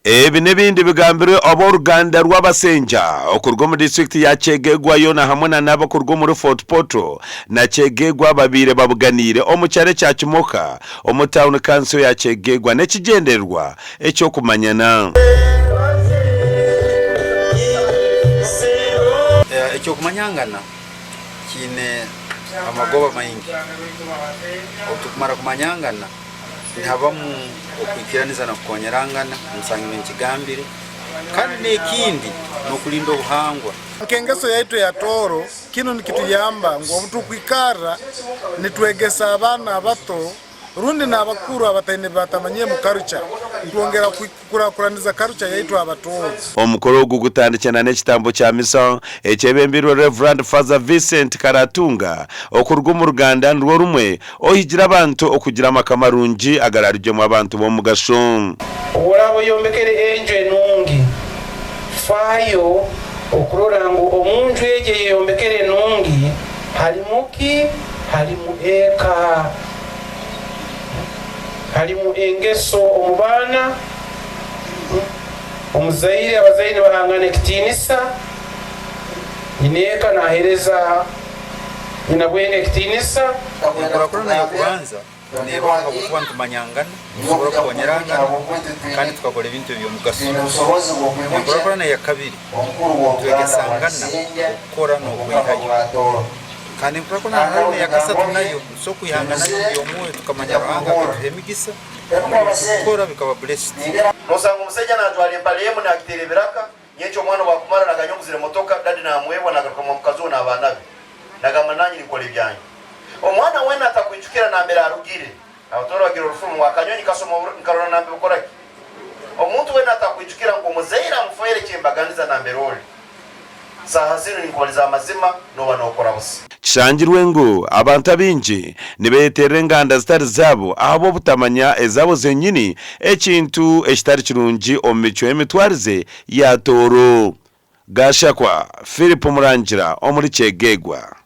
Ebi n'ebindi bigambirwe ab'oruganda rw'Abasenja okuruga omu disiturikiti ya Kyegegwa yoona hamwe na n'abakuruga omuri Fort Portal na Kyegegwa babaire babuganiire omu kyaro ekya Kimoka omu tauni kanso ya Kyegegwa n'ekigyendererwa eky'okumanyana. Eky'okumanyangana kiine amagoba maingi. Obu turikumara kumanyangana, nihabamu okwikiraniza n'okukonyerangana, nsangire nkigambire, kandi n'ekindi n'okulinda obuhangwa. Nk'engeso yaitu eya Tooro, kinu nikituyamba ngu obutukwikarra nitwegesa abaana abato rundi n'abakuru abataine ebibatamanyire mu karuca, nitwongera kukurakuraniza karuca yaitu Abatooro. Omukoro ogu gutandikire na n'ekitambo kya misa ekyebembirwe Rev. Father Vincent Karatunga okuruga omu ruganda nirwo rumwe ohigire abantu okugira amaka marungi agararugyemu abantu b'omugasho. Obu oraaba oyombekere enju enungi, faayo okurora ngu omu nju egyo eyoyombekere enungi harimu ki? Harimu eka. Harimu engeso omu baana. Omuzaire, abazaire nibahangana ekitiinisa. Nyineeka naaheereza nyinabwenge ekitiinisa. Enkurakurana y'okubanza neebaho ahabw'okuba nitumanyangana, nitusobora kukonyerangana, kandi tukakora ebintu eby'omugaso. Enkurakurana eyakabiri, nitwegesangana okukora n'okwehayo. Kandi enkurakurana hariho n'eyakasatu nayo, nitusobora kwihangana omu by'omwoyo tukamanya Ruhanga akatuha emigisa, omu bintu tukukora bikaba blessed. Nosanga omusaija najwara empare emu nagiteera ebiraka, nyenkya omwana obu akumara naganya onguzire motoka, daddy namwebwa nagaruka mwa mukazi we n'abaana be. Nagamba nanye ninkora ebyangye. Omwana weena atakwijukira nambere arugire. Abatooro bagira orufumu ngu akanyonyi kasoma nkarora nambe bukora ki? Omuntu weena atakwijukira ngu omuzaire amufeire kyembaganiza nambere ori. Saaha zinu ninkubaliza amazima nooba nookora busa. Kishangirwe ngu abantu abaingi nibeeterera enganda zitari zaabo ahabw'obutamanya ezaabo zenyini, ekintu ekitari kirungi omu micwe y'emitwarize ya Tooro. Gashakwa Philip Murangira omuri Kyegegwa.